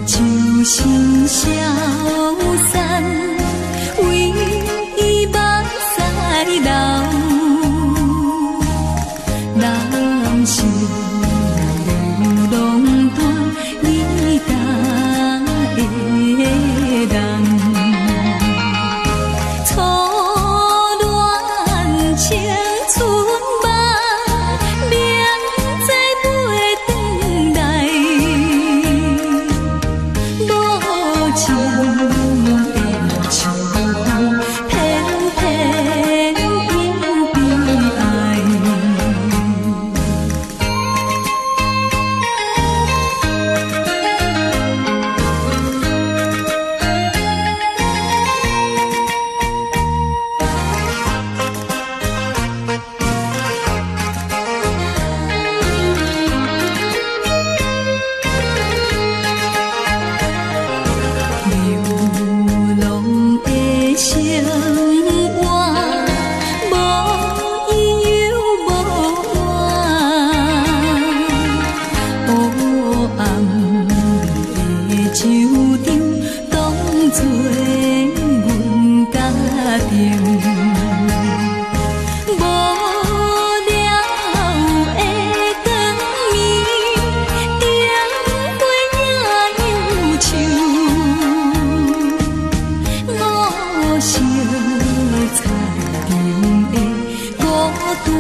睭心消散，為伊目屎流。人生流浪斷，你擔的人。初戀青春夢，明知袂轉來，無情的秋風，偏偏又悲哀。流浪的生活，無依又無伴，黑暗的酒場，當作阮家庭。無聊的光暝，燈火影憂愁，五色彩燈的孤單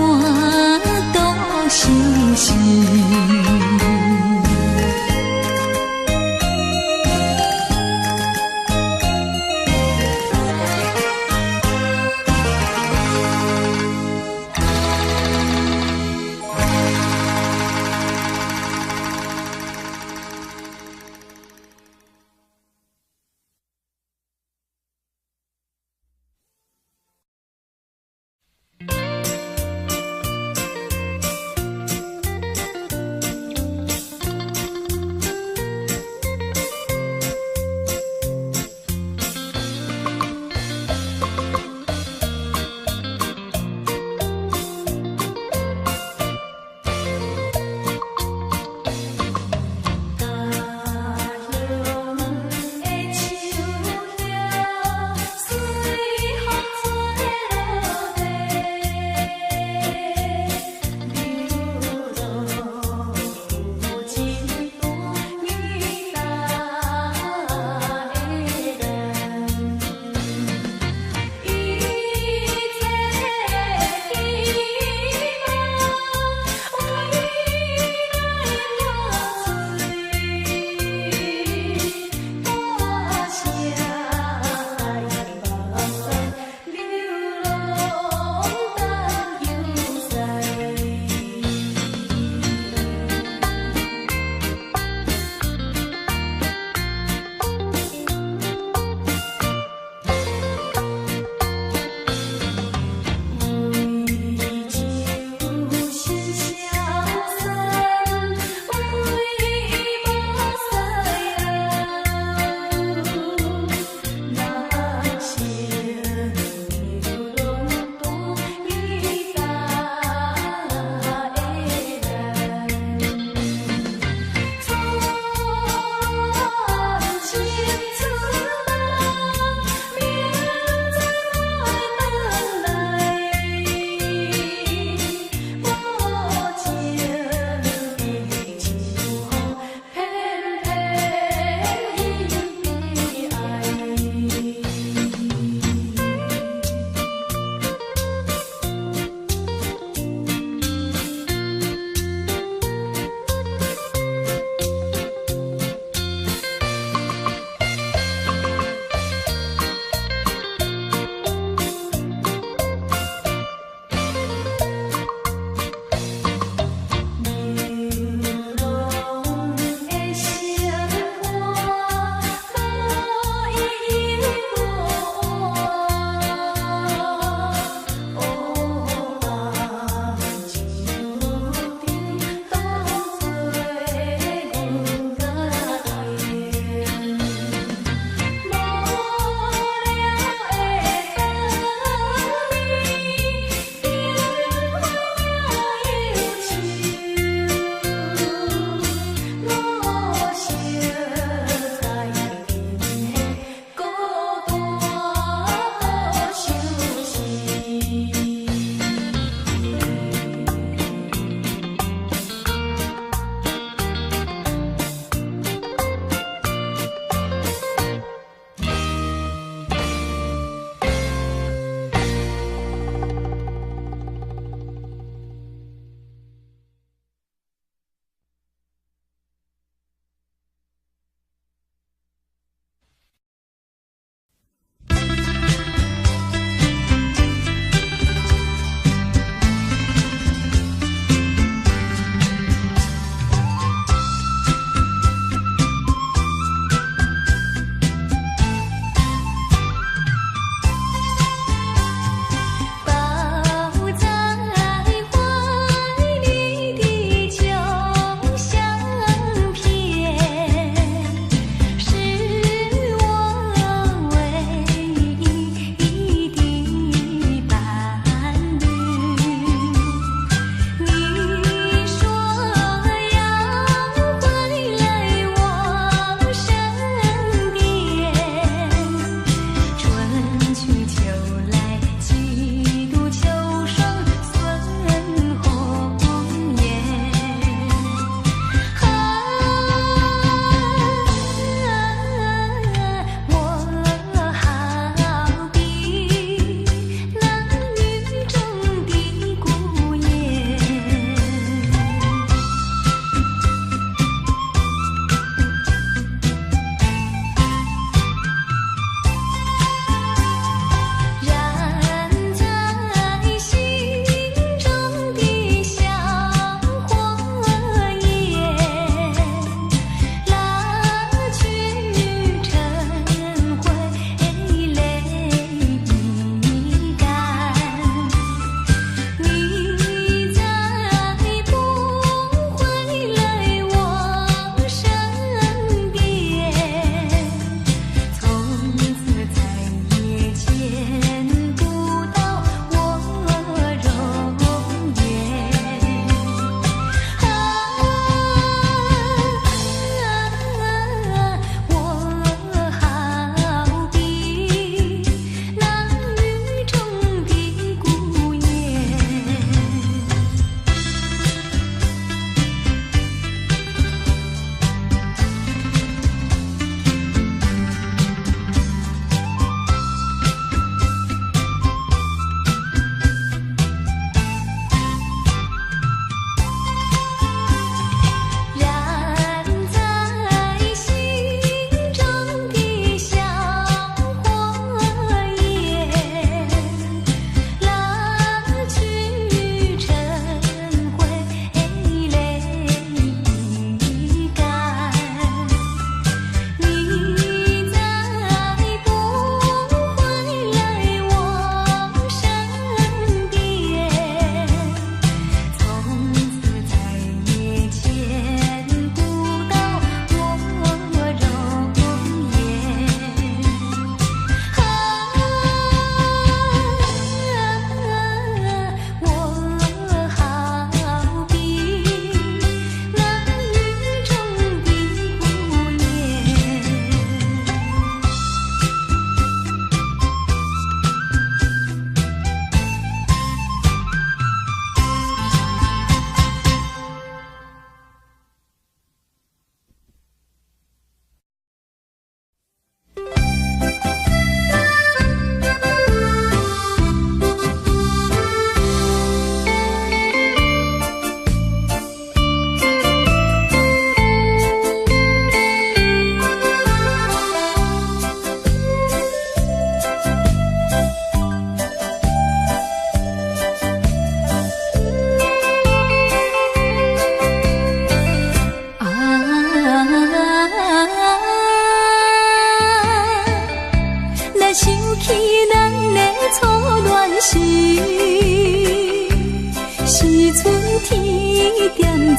獨相思。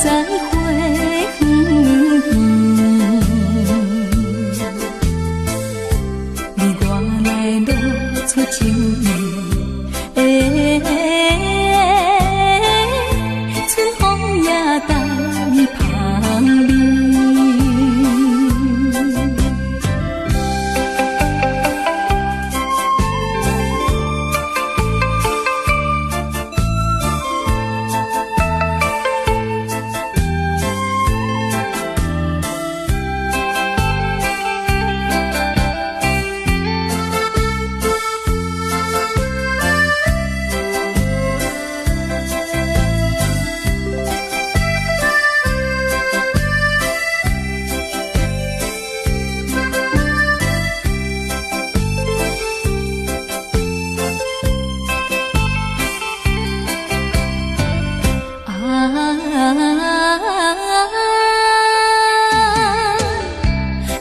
在花園邊，你我來露出情意，春風也帶香味。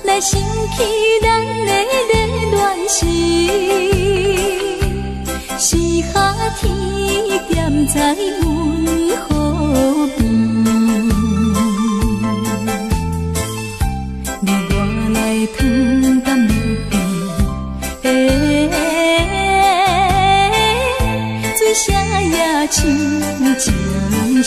來想起咱的熱戀時，是夏天踮在阮河邊，你我來糖甘蜜甜，水聲也像情詩。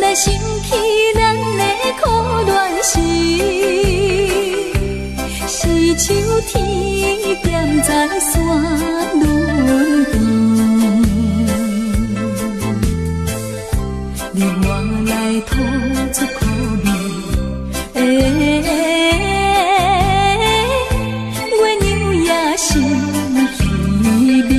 來想起咱的苦戀時，是秋天踮在山崙邊，你我來吐出苦味，月娘也心稀微。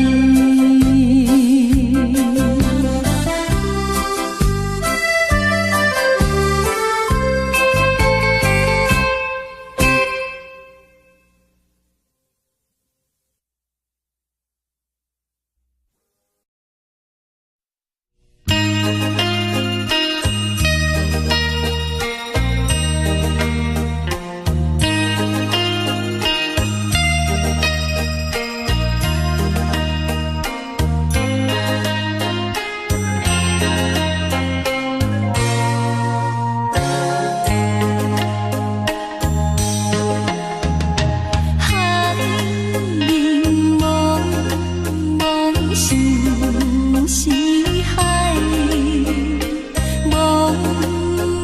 海面茫茫相思海，茫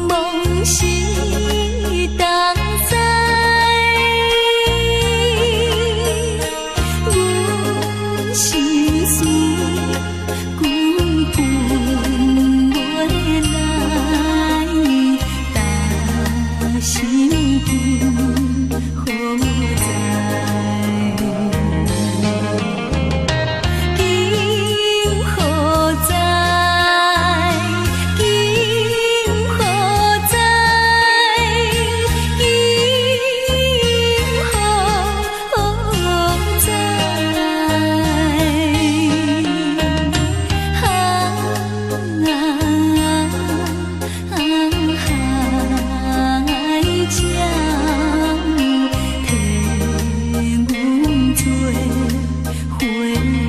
茫是東西。阮心事久久袂來，但心情何在？今何在？今何在？今何在？啊海鸟替阮做伙婿。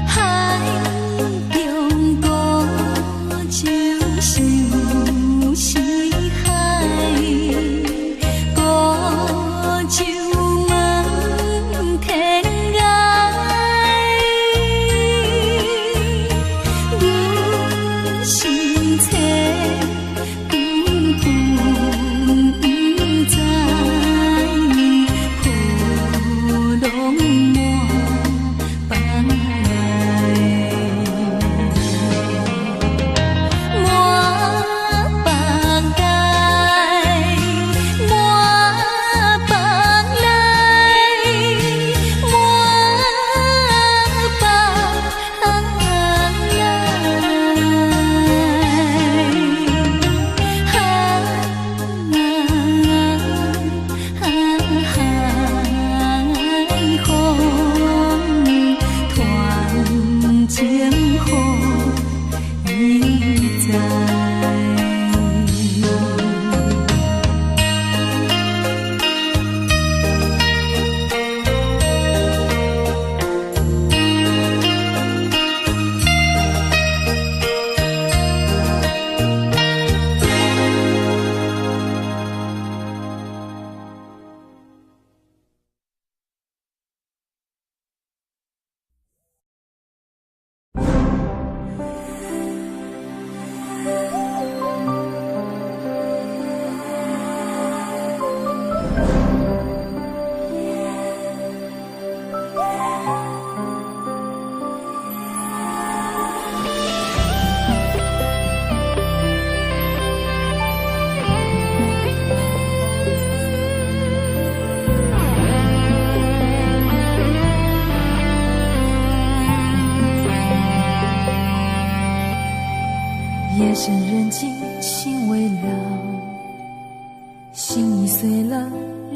海中孤舟相思海，孤舟望天涯。阮心切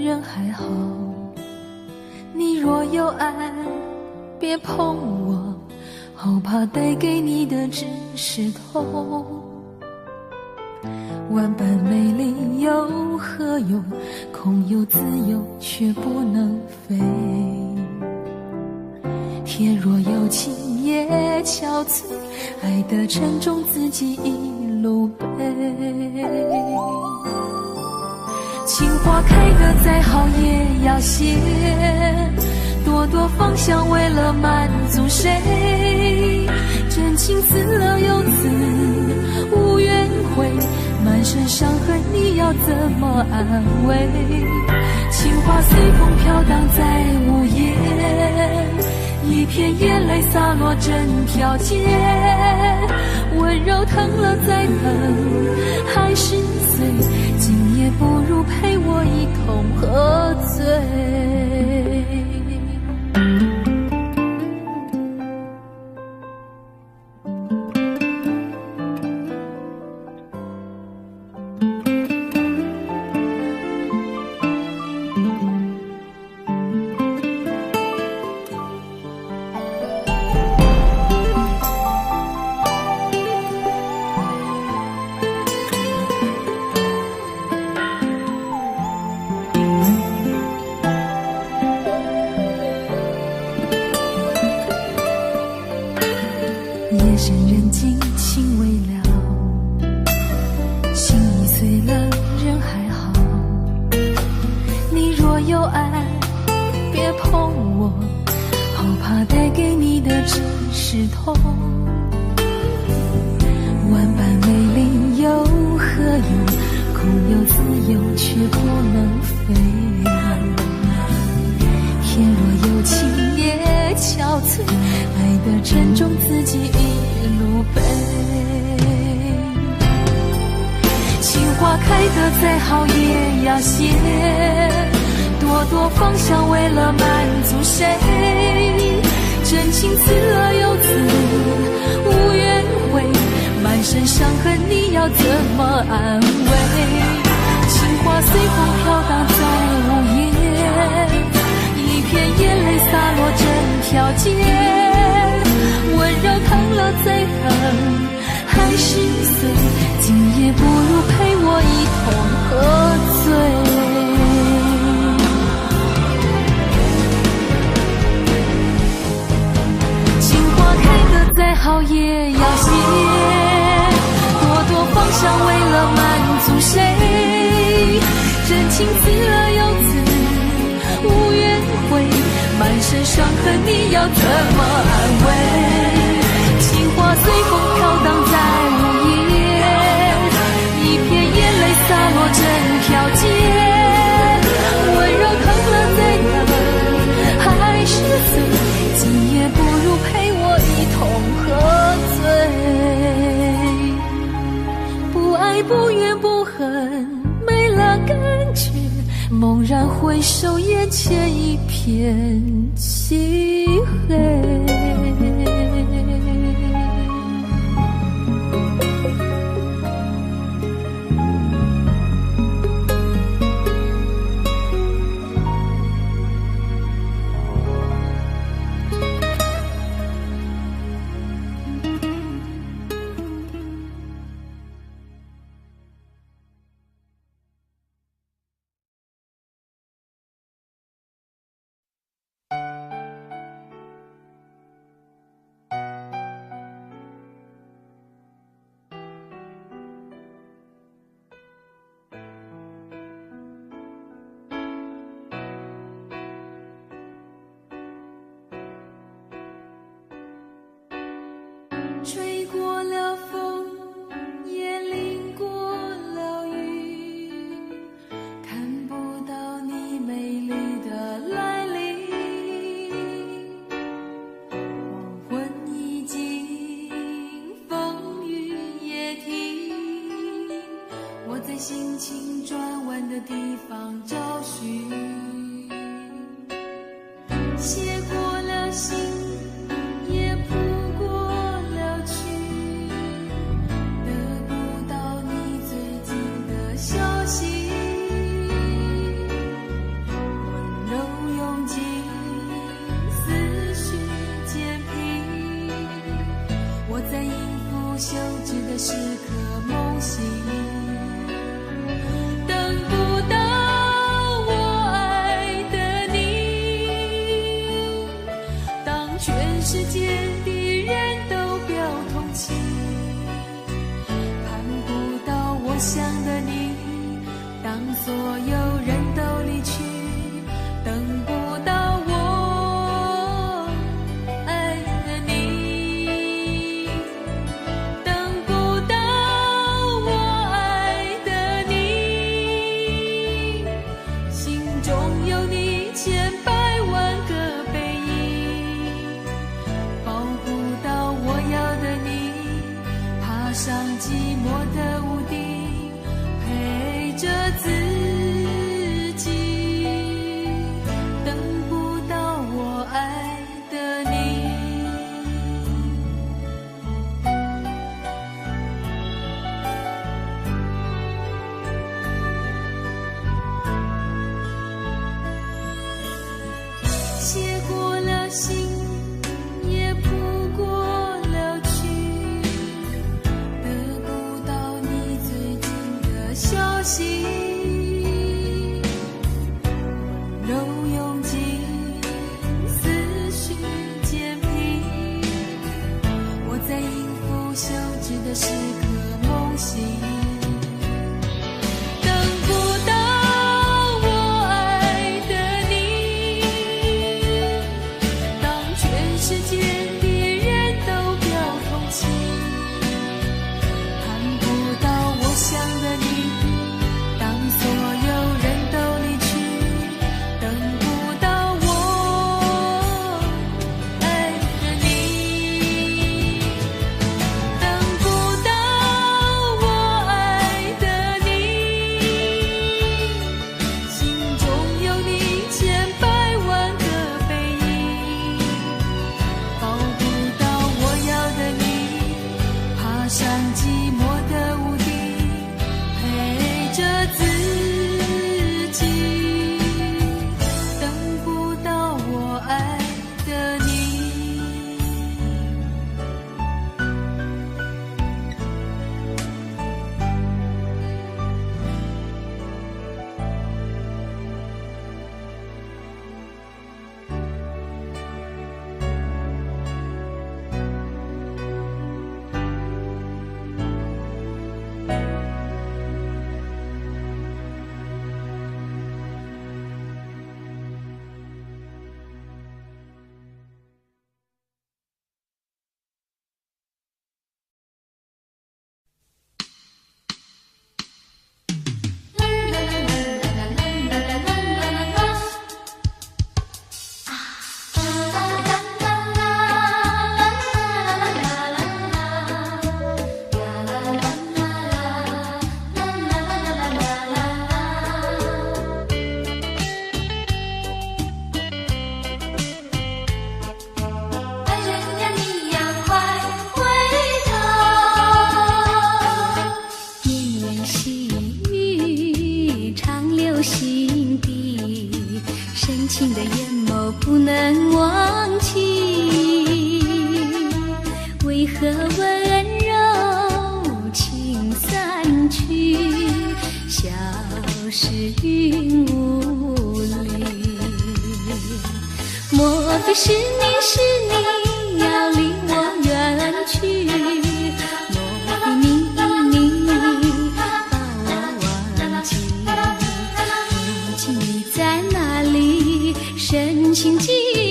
人還好。你若有愛，別碰我，好怕帶給你的只是痛。萬般美麗有何用？空有自由卻不能飛。天若有情也憔悴，愛的沉重自己一路背。情花開得再好也要謝，朵朵芳香為了滿足誰？真情刺了又刺，無怨悔，滿身傷痕你要怎麼安慰？情花隨風飄蕩在午夜，一片眼淚灑落整條街，溫柔疼了再疼還是碎，今夜不如陪我一同喝醉。夜深人靜，情未了，心已碎了，人還好。你若有愛，別碰我，好怕帶給你的只是痛。萬般美麗有何用？空有自由卻不能飛。天若有情也憔悴，愛的沉重自己一路背。情花開得再好也要謝，朵朵芳香為了滿足誰？真情刺了又刺，無怨悔，滿身傷痕你要怎麼安慰？情花隨風飄蕩在午夜，一片眼淚灑落整條街，溫柔疼了再疼還是碎，今夜不如陪我一同喝醉。情花開得再好也要謝，朵朵芳香為了滿足誰？真情刺了又刺，無怨悔，滿身傷痕你要怎麼安慰？情花隨風飄蕩在午夜，一片眼淚灑落整條街，溫柔疼了再疼還是碎，今夜不如陪我一同喝醉。不愛不怨不恨，沒了感覺，猛然回首，眼前一片漆黑。吹過了風，也淋過了雨，看不到你美麗的來臨。黃昏已盡，風雨也停，我在心情轉彎的地方找尋，寫過了信，也譜過了曲，得不到你最近的消息。中有你千百萬個背影，抱不到我要的你，爬上寂寞的屋頂，陪着自己，等不到我愛的你。寫過了信，也譜過了曲，得不到你最近的消息，溫柔用盡，思緒漸平，我在應付休止的時刻夢醒。等不到我愛的你，當全世界的人都表同情，看不到我想的你，當所有人都離去，等不到我愛的你，等不到我愛的你，心中有你千百萬個背影，抱不到我要的你，爬上寂寞的屋頂，陪着自己，等不到我愛的你。愛人呀，你要快回頭。綿綿細雨長留心底，深情的眼眸不能忘記。為何溫柔情散去，消失雲霧裡？莫非是你是你要離我遠去？莫非你你把我忘記？如今你在哪裡？深情繼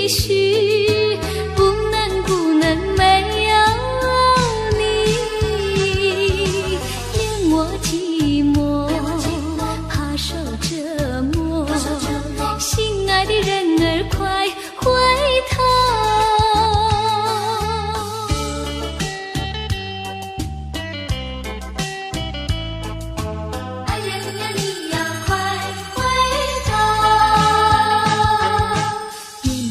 續，不能不能沒有你，憐我寂寞，怕受折磨。心愛的人兒，快回頭。愛人呀，你要快回頭。綿綿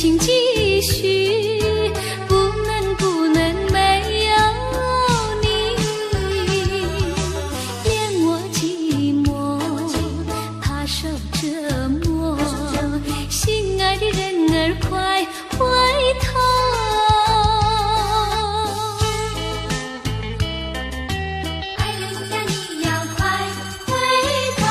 情繼續，不能不能沒有你，憐我寂寞，怕受折磨，心愛的人兒快回頭。愛人呀，你要快回頭。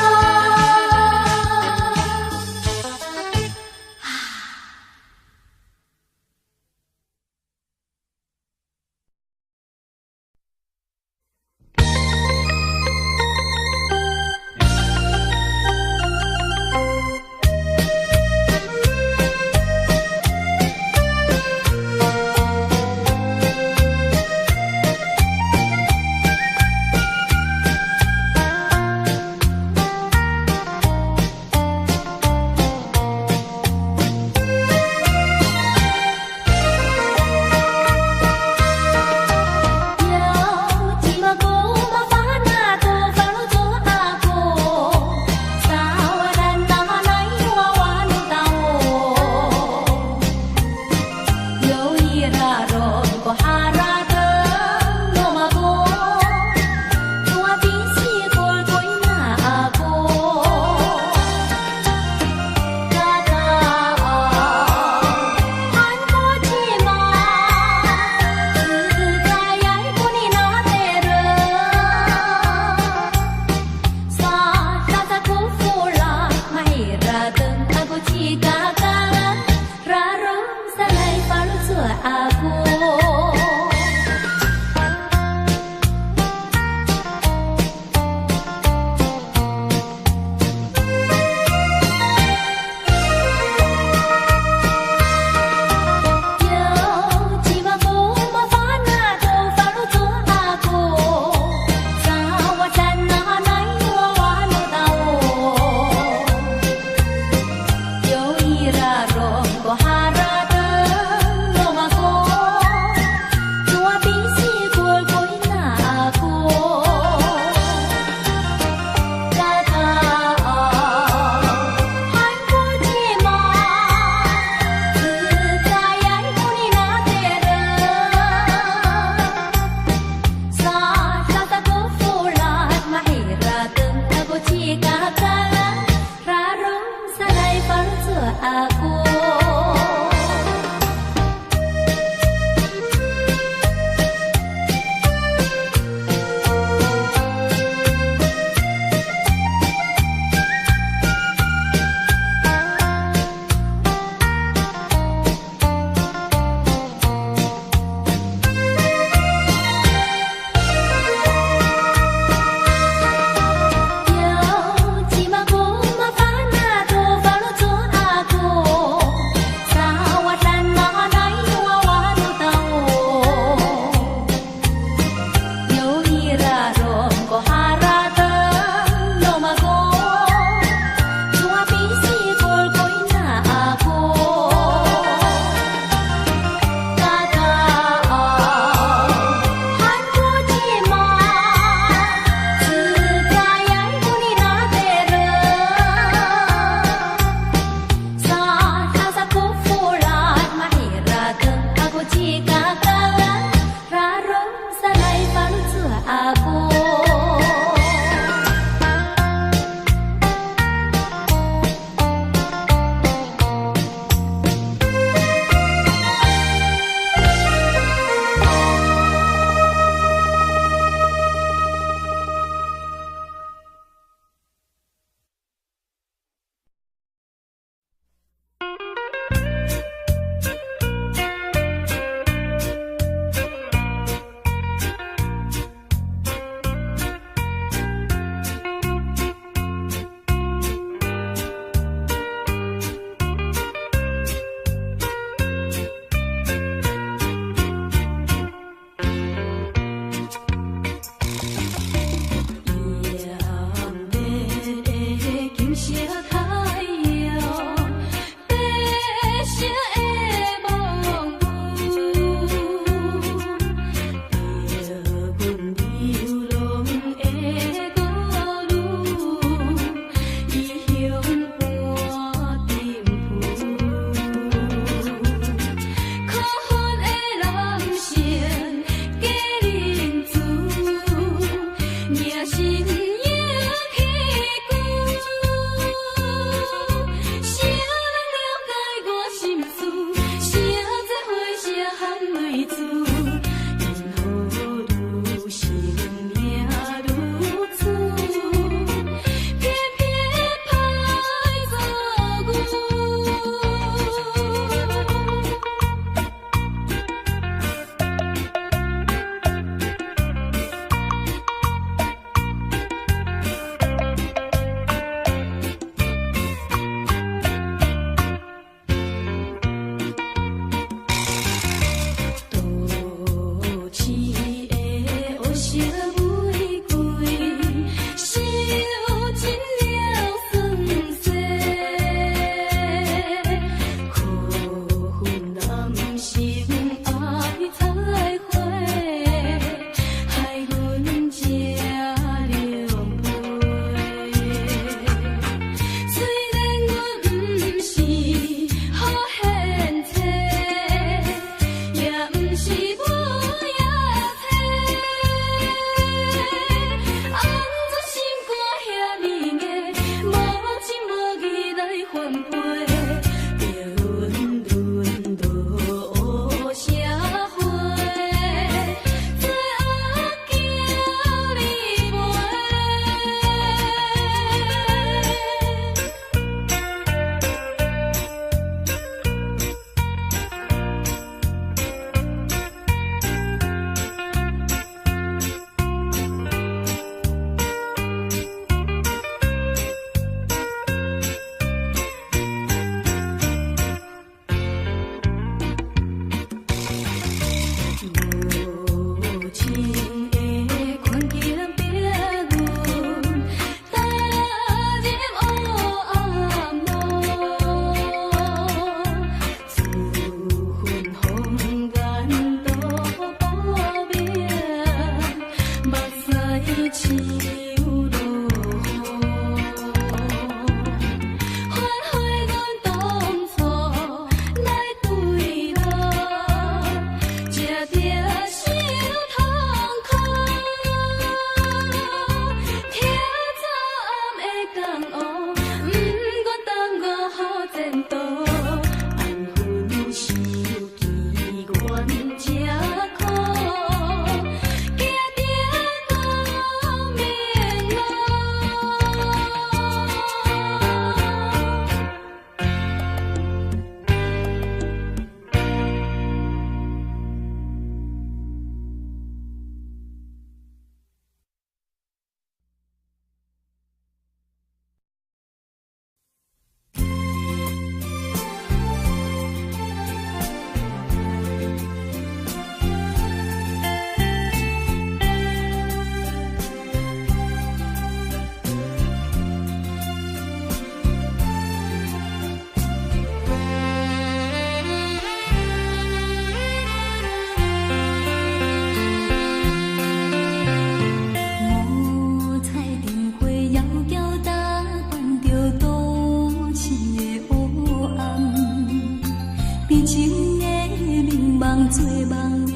情的眠夢做夢的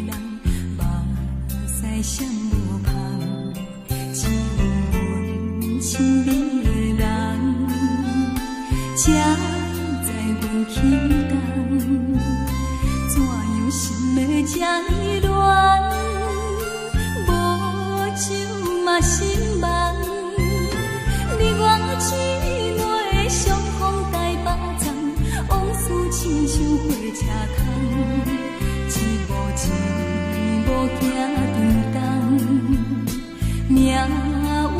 人，目屎闪無芳，只有阮親美的人，才知阮起动，怎样心会这呢乱？无酒嘛心茫，你我姊妹相逢台北站，往事亲像火车窗，一步一步行长东，命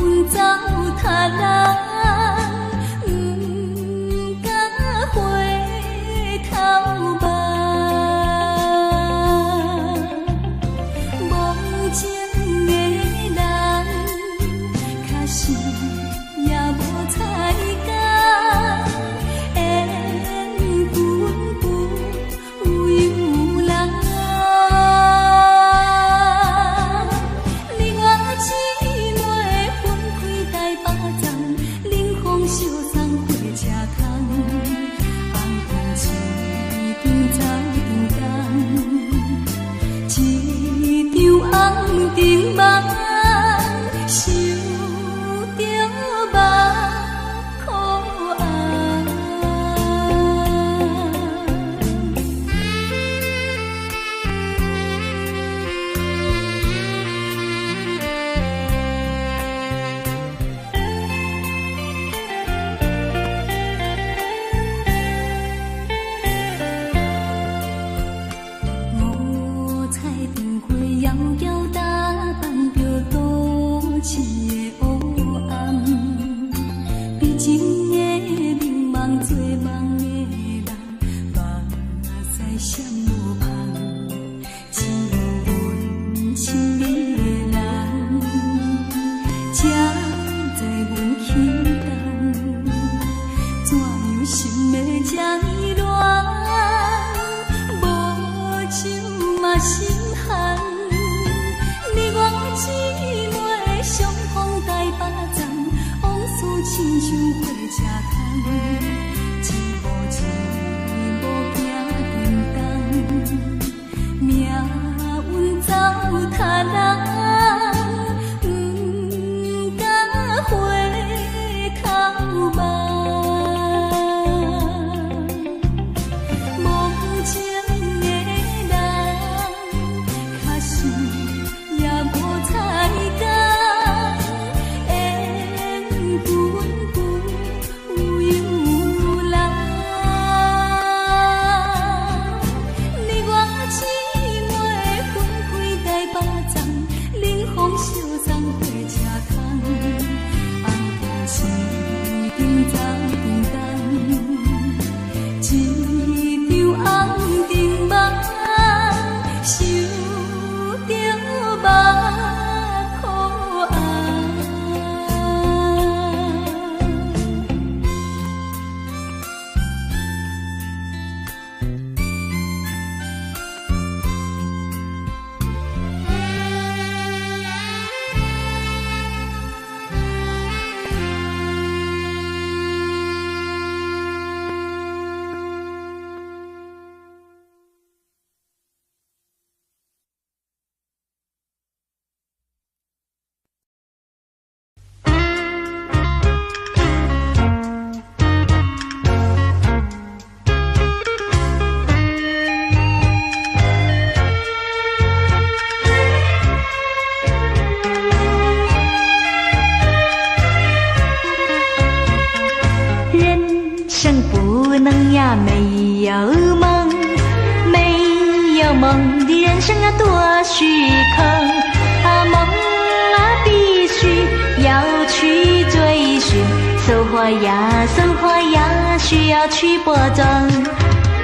运走他人，不敢回头望。无情的人，确实也无彩工，缘分不由人。你我姊妹分开台北站，冷风相送火车窗，红灯一张走长东，一场红灯梦，想著目苦红。五彩灯花遥遥打扮著都市的黑暗，悲情的眠梦做梦的人，目屎闪无芳，只有阮亲美的人，才知阮起动，怎样心会这呢乱？无酒嘛心寒，你我姊妹相逢台北站，往事亲像火车窗，一步一步行长东，命运走他人，不敢回头望。无情的人，确实也无彩工，缘分不由人。你我姊妹分开台北站，冷风相送火车窗，红灯一张走长东，一场红灯梦，想著目苦红。人生不能呀没有梦，没有梦的人生啊多虚空啊，梦啊必须要去追寻，收获呀收获呀需要去播种，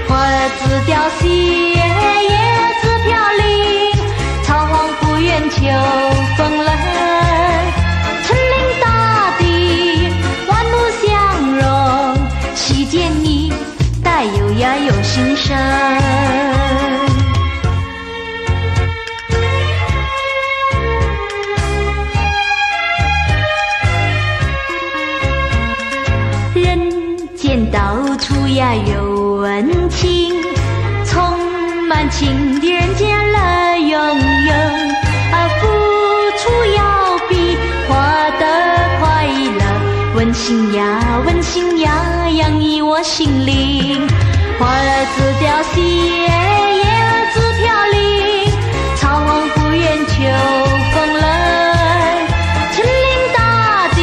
花子凋谢叶子飘零，草黄不愿秋风冷，春临大地万物相融，喜见你带有呀有新生。人间到处呀有温情，滿情的人間樂融融，啊，付出要比獲得快樂，溫馨呀，溫馨呀，洋溢我心靈。花兒自凋謝，葉兒自飄零，草黃不厭秋風冷。春臨大地，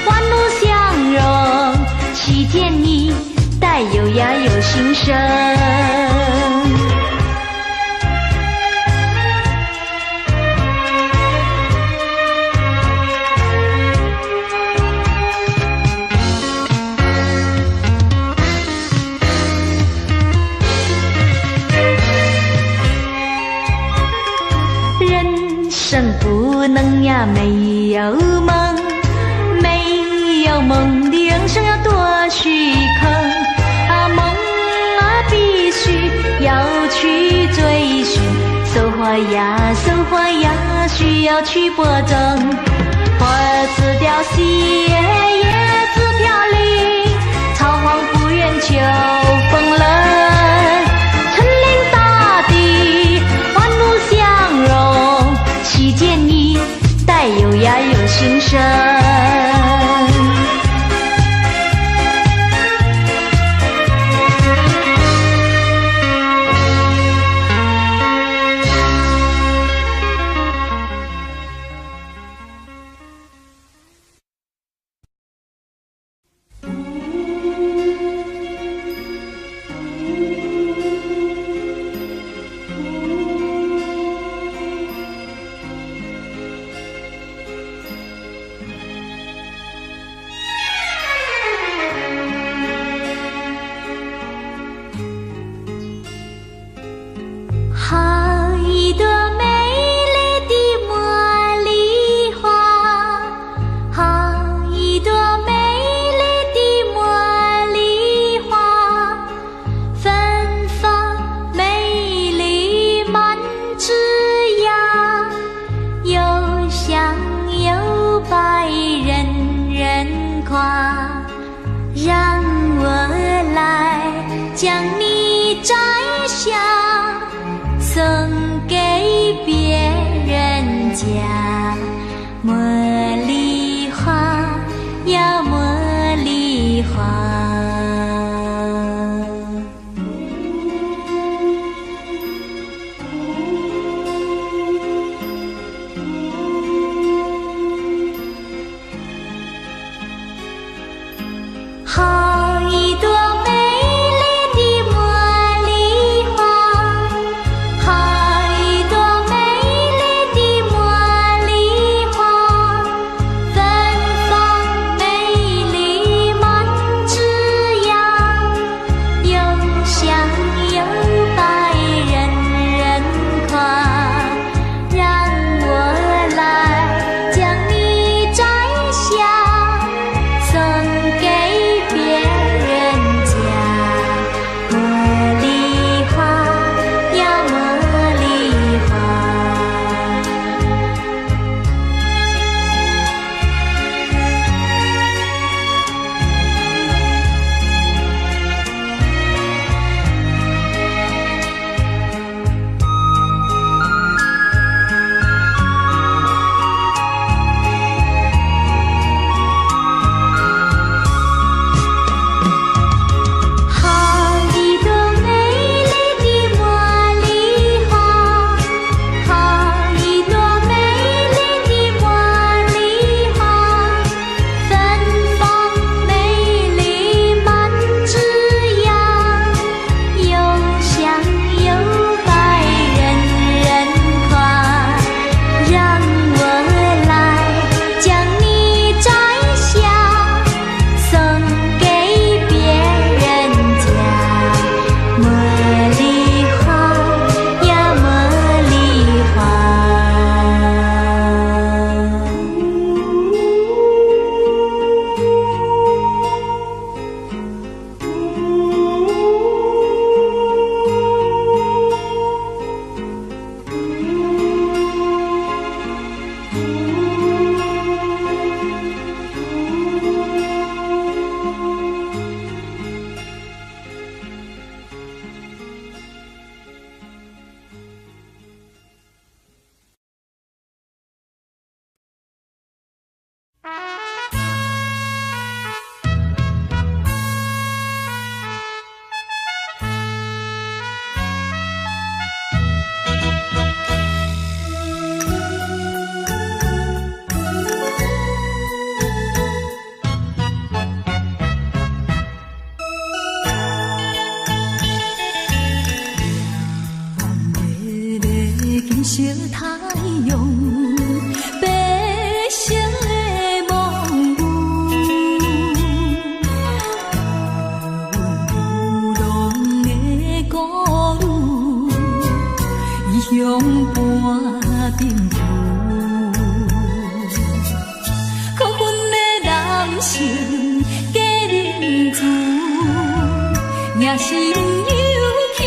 萬物相融，喜見你帶有呀有新生。人生不能呀沒有夢，沒有夢的人生要多虛空啊！夢啊必須要去追尋，收穫呀收穫呀需要去播種。花兒自凋謝，葉自飄零，草黃不厭秋風冷。春臨大地，萬物相融，喜見你帶有呀有新生。好一朵美麗的茉莉花，好一朵美麗的茉莉花，芬芳美麗滿枝桠，又香又白人人誇。讓我來將你摘下，送給別人家。茉莉花呀，茉莉花。好一朵美麗的茉莉花，好一朵美麗的茉莉花，芬芳美麗滿枝桠，又香又白人人誇。讓我來將你摘下，送給別冰球。可恨的人生假仁慈，赢心有气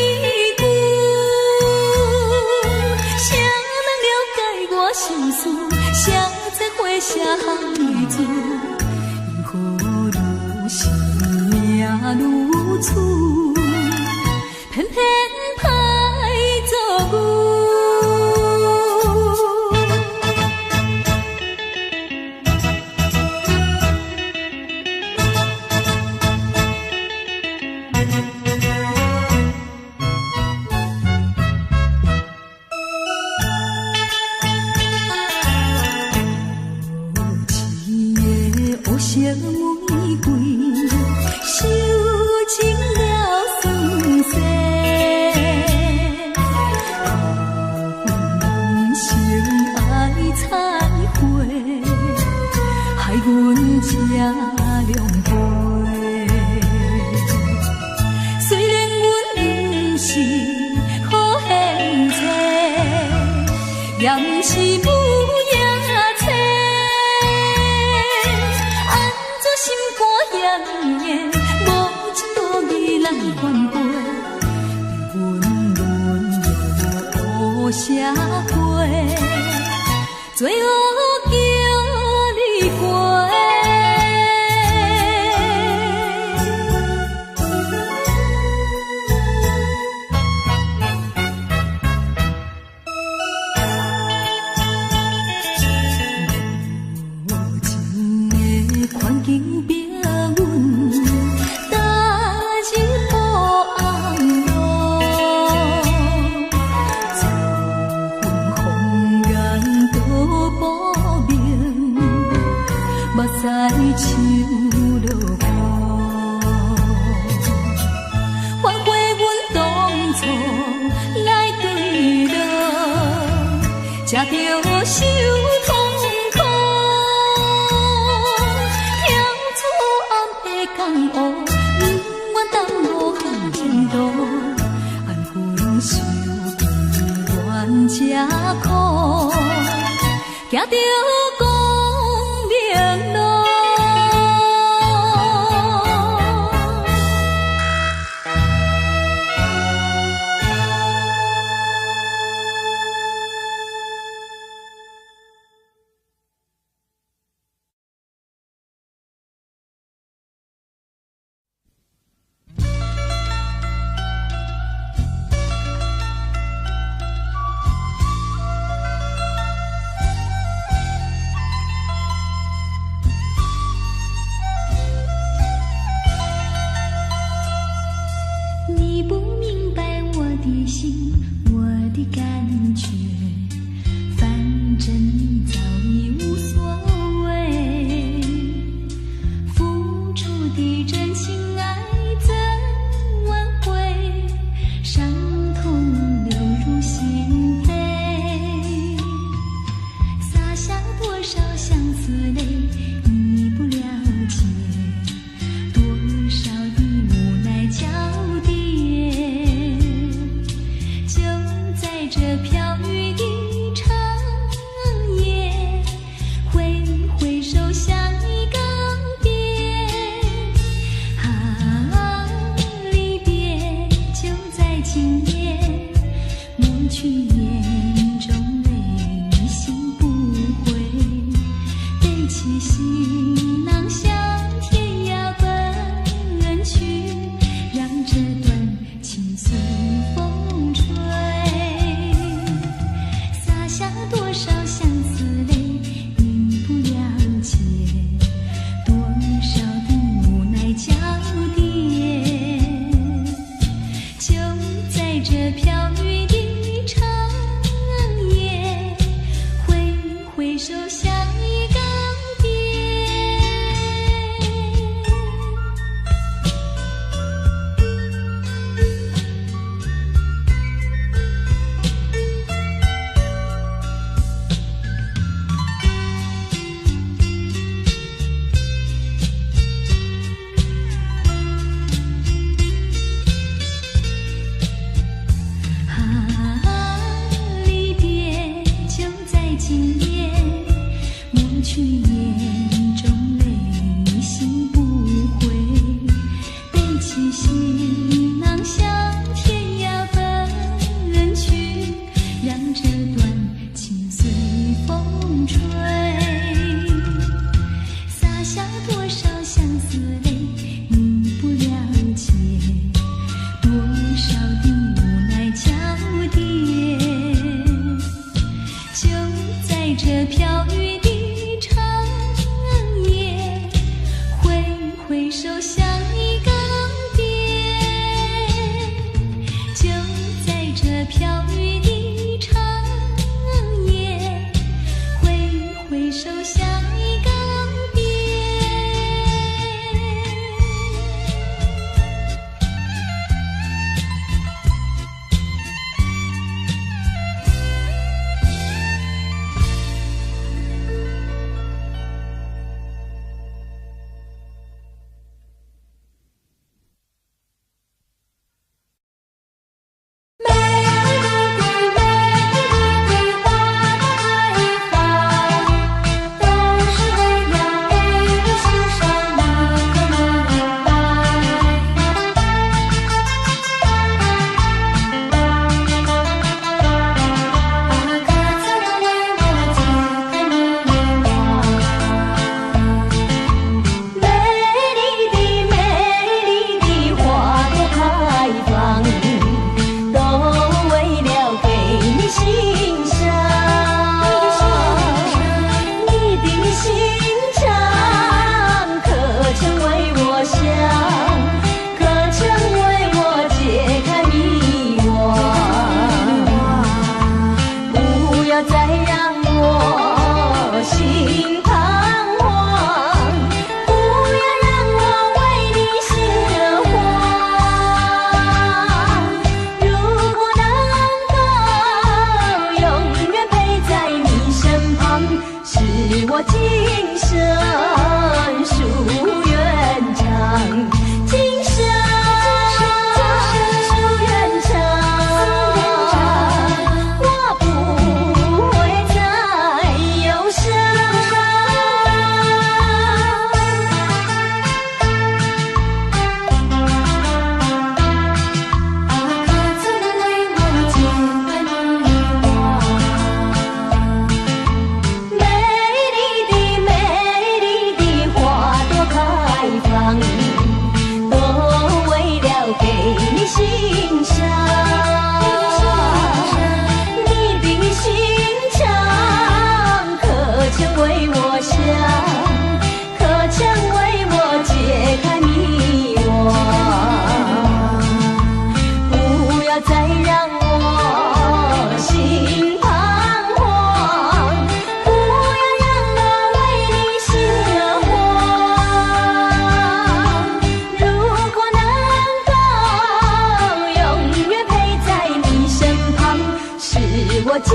久。谁人了解我心事？谁知花谢泪珠？因何如是命如此，偏偏歹做牛。无情的乌色玫瑰，受尽了酸涩。可恨人生爱彩花，害阮这狼狈。虽然阮不是好献祭，也毋是母夜叉。按怎心肝遐呢硬，无情无义来反背，对阮沦落乌社会，罪恶叫你过。无情的环境逼阮踏入黑暗路，自阮红颜都薄命，目屎像落雨。反悔阮当初来坠落，才著受痛苦。跳出暗的江湖，不愿耽误前途，安分守己愿吃苦，行著光明路。手向你告別，就在這飄雨的長夜，揮揮手向你告別。美麗的美麗的花朵開放，都是為了給你欣賞，你可明白？啊，可曾為我解開迷惘？美麗的美麗的花朵開放，都為了給你欣賞，你的心腸可曾為我想？可曾為我解開迷惘？不要再讓我心彷徨，不要讓我為你心的慌。如果能夠永遠陪在你身旁，是我今生夙願長。今生夙願長，我不會再憂傷。啊，可曾為我解開迷惘？美麗的美麗的花朵開放，都為了給你欣賞。你的心腸可曾為我想？可曾為我解開迷惘？不要再讓我心彷徨，不要讓我為你心的慌。如果能夠永遠陪在你身旁，是我今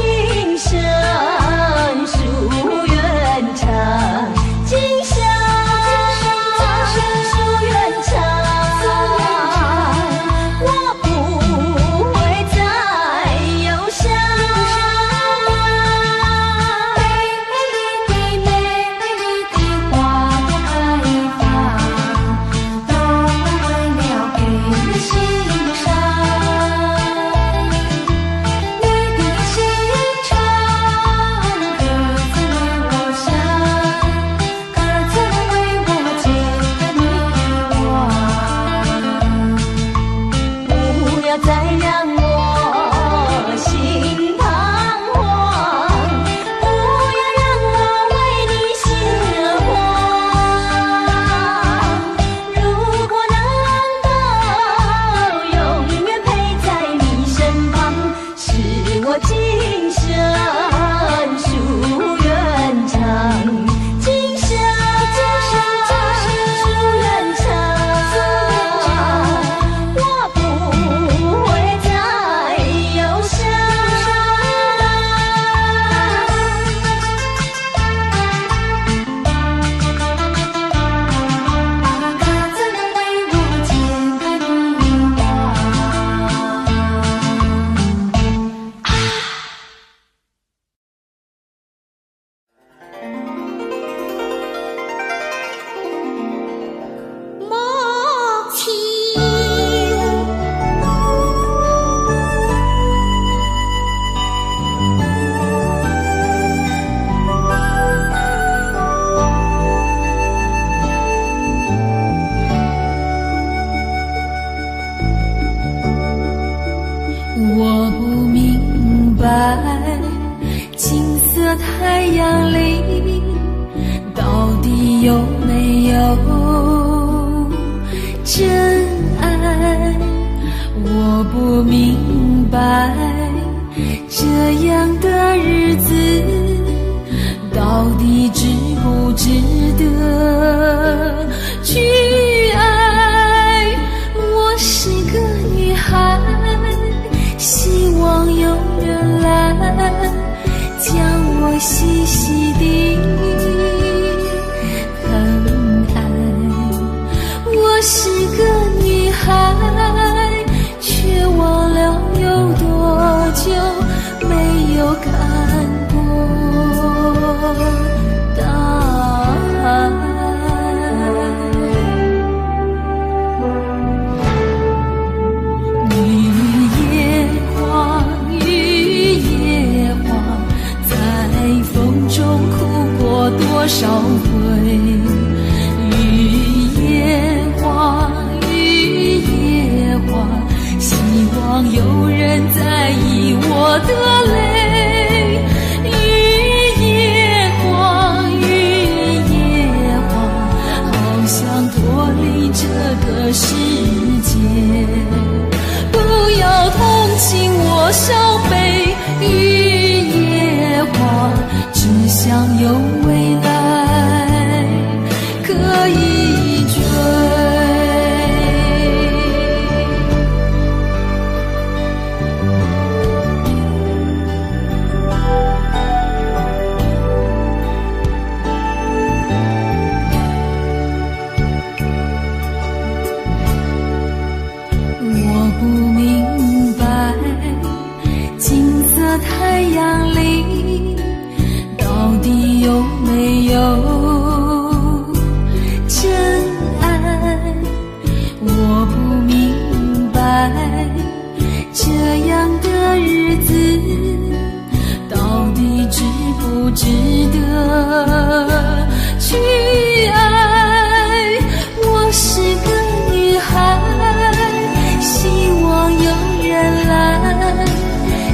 生夙願長。今生夙願長，我不會再憂傷。美麗的美麗的花朵開放，都為了給你欣賞。你的心腸可曾為我想？可曾為我解開迷惘？不要再讓我心彷徨，不要讓我為你心的慌。如果能夠永遠陪在你身旁，是我今生夙願長。今生夙願長，我不會再憂傷。啊，可曾為我解開迷惘？莫愁。我不明白，金色太陽裡到底有沒有不明白，這樣的日子到底值不值得去愛？我是個女孩，希望有人來將我細細地疼愛。我是個女孩，卻忘了有多久沒有看過大海。雨夜花，雨夜花，在風中哭過多少回？雨夜花，雨夜花，希望有人在意我的淚。雨夜花，雨夜花，好想脫離這個世界。不要同情我傷悲，雨夜花，只想有未來可以追。我不明白，金色太陽裡到底有沒有真愛？我不明白，這樣的日子到底值不值得去愛？我是個女孩，希望有人來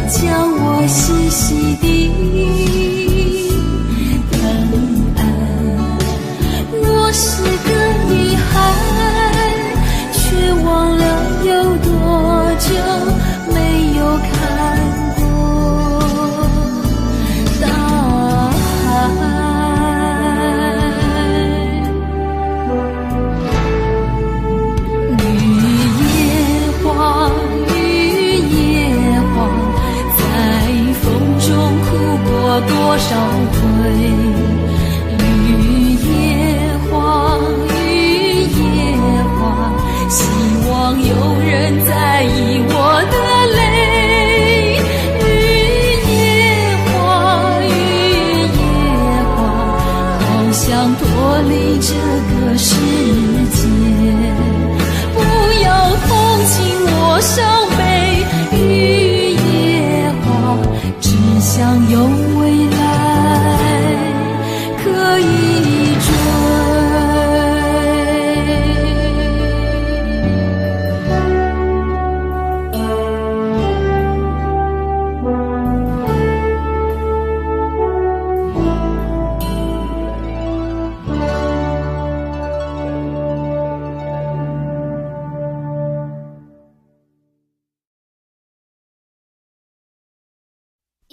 將我細細地疼愛。我是個女孩，卻忘了有多久沒有看過大海。雨夜花，雨夜花，在風中哭過多少回？雨夜花，雨夜花，希望有人在意我的淚。雨夜花，雨夜花，好想脫離這個世界。不要同情我傷悲，雨夜花，只想有未來可以追。雨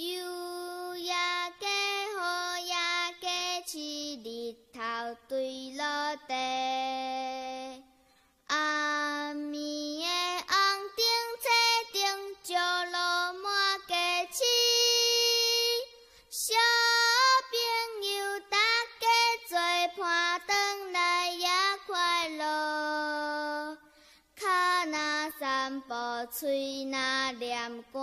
也加，雨也加，揤日頭墜落地。暗暝的紅燈青燈，照落滿街市。小朋友大家做伴轉來也快樂。跤若散步，喙若念歌，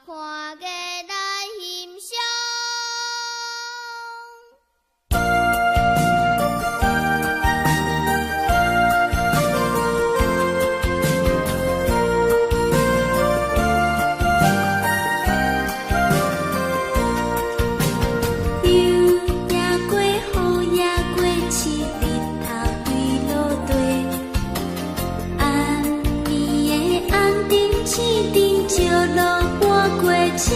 看藝來欣賞。雨也過，雨也過，揤日頭墜落地。暗暝的紅燈青燈，照落滿街市。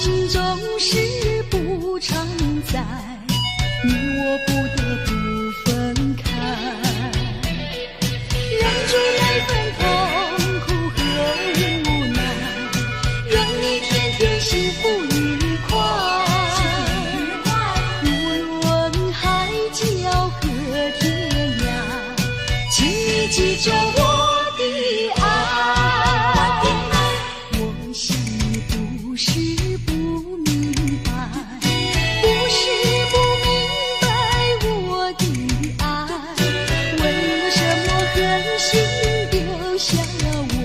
景總是不常在，你我不得不分開。忍住那份痛苦和無奈，願你天天幸福愉快。無論海角和天涯，請你記着我的愛。我想你不是不明白，不是不明白我的愛，為了什麼狠心丟下我？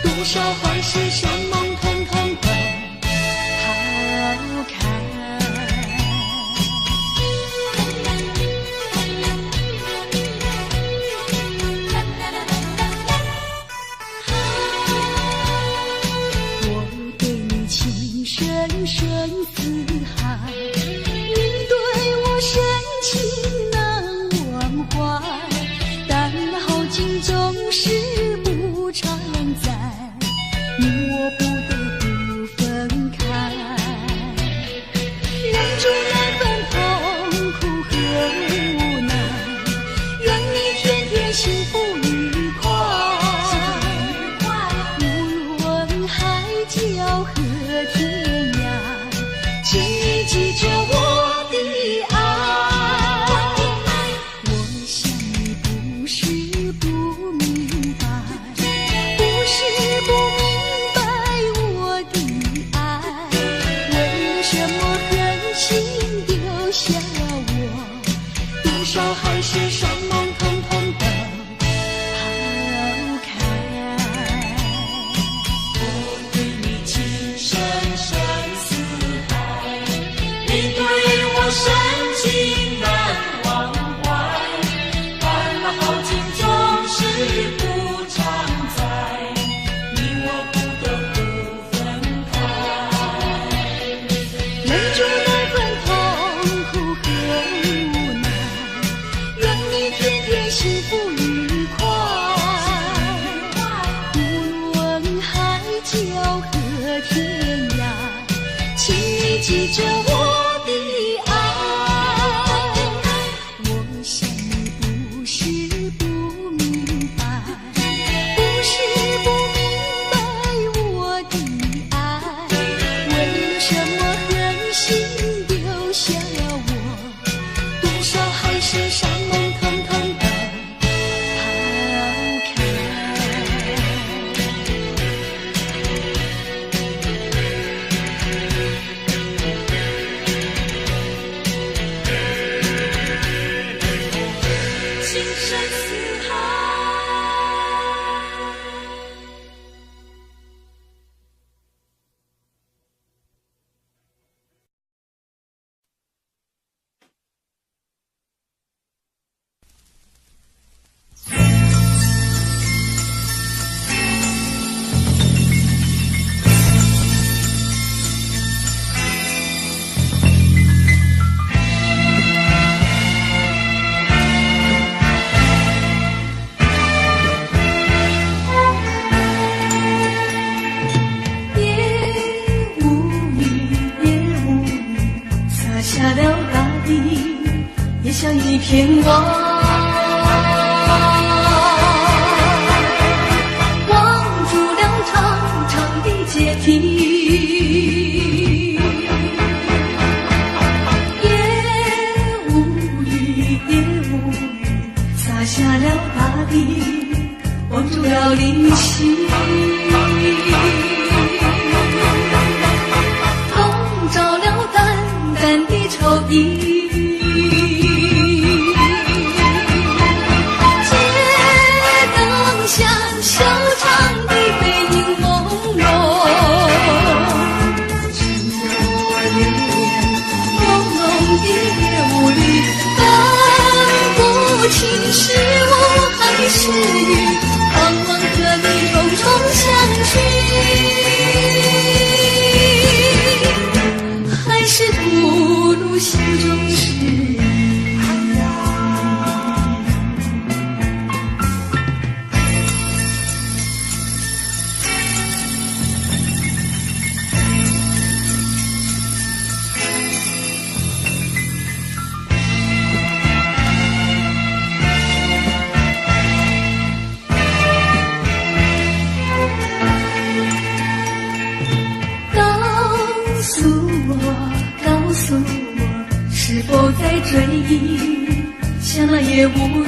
多少海誓山盟統統都拋開。我對你情深深似海，你對我深情難忘懷。但好景總是不常在，你我不得不分開。忍住那份痛苦和無奈，願你天天幸福愉快。無論海角和天涯，請你記着我的愛。我想你不是不明白，不是不明白我的愛，為了什麼狠心丟下我？多少海誓山盟統統都拋開。我對你情深深似海，你對我深情難忘懷。但那好景總是不常在，你我不得不分開。忍住那份痛苦和無奈，願你天天幸福愉快。無論海角和天涯，請你記着我的愛。我想你不是不明白，不是不明白我的愛，為了什麼狠心丟下我？多少海誓山盟統統都拋開。情深似海。夜無雨，夜無雨，灑下了大地，也像一片網，網住了長長的階梯。夜無雨，夜無雨，灑下了大地，網住了靈犀。籠罩了淡淡的愁意。街燈下，修長的背影朦朧，沉默留戀，朦朧的夜霧裡，分不清是霧還是雨，盼望和你同窗。訴我，告訴我，是否在追憶，像那夜無雨，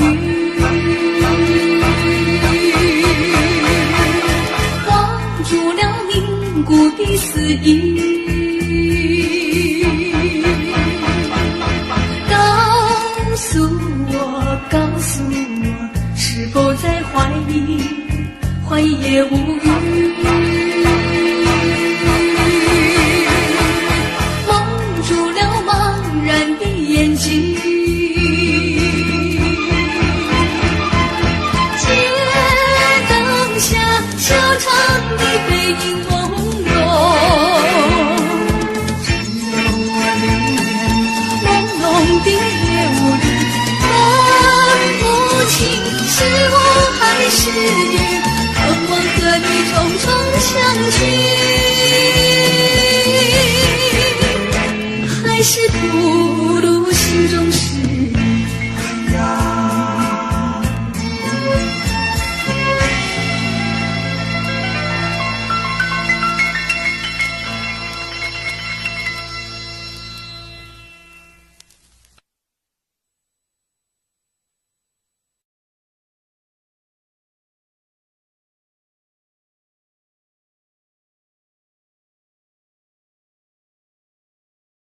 綁住了凝固的思憶。告訴我，告訴我，是否在懷疑，懷疑夜無雨，蒙住了茫然的眼睛。街燈下，修長的背影朦朧，只有我留戀朦朧的夜霧裡，分不清是霧還是雨，渴望和你重重相聚，還是獨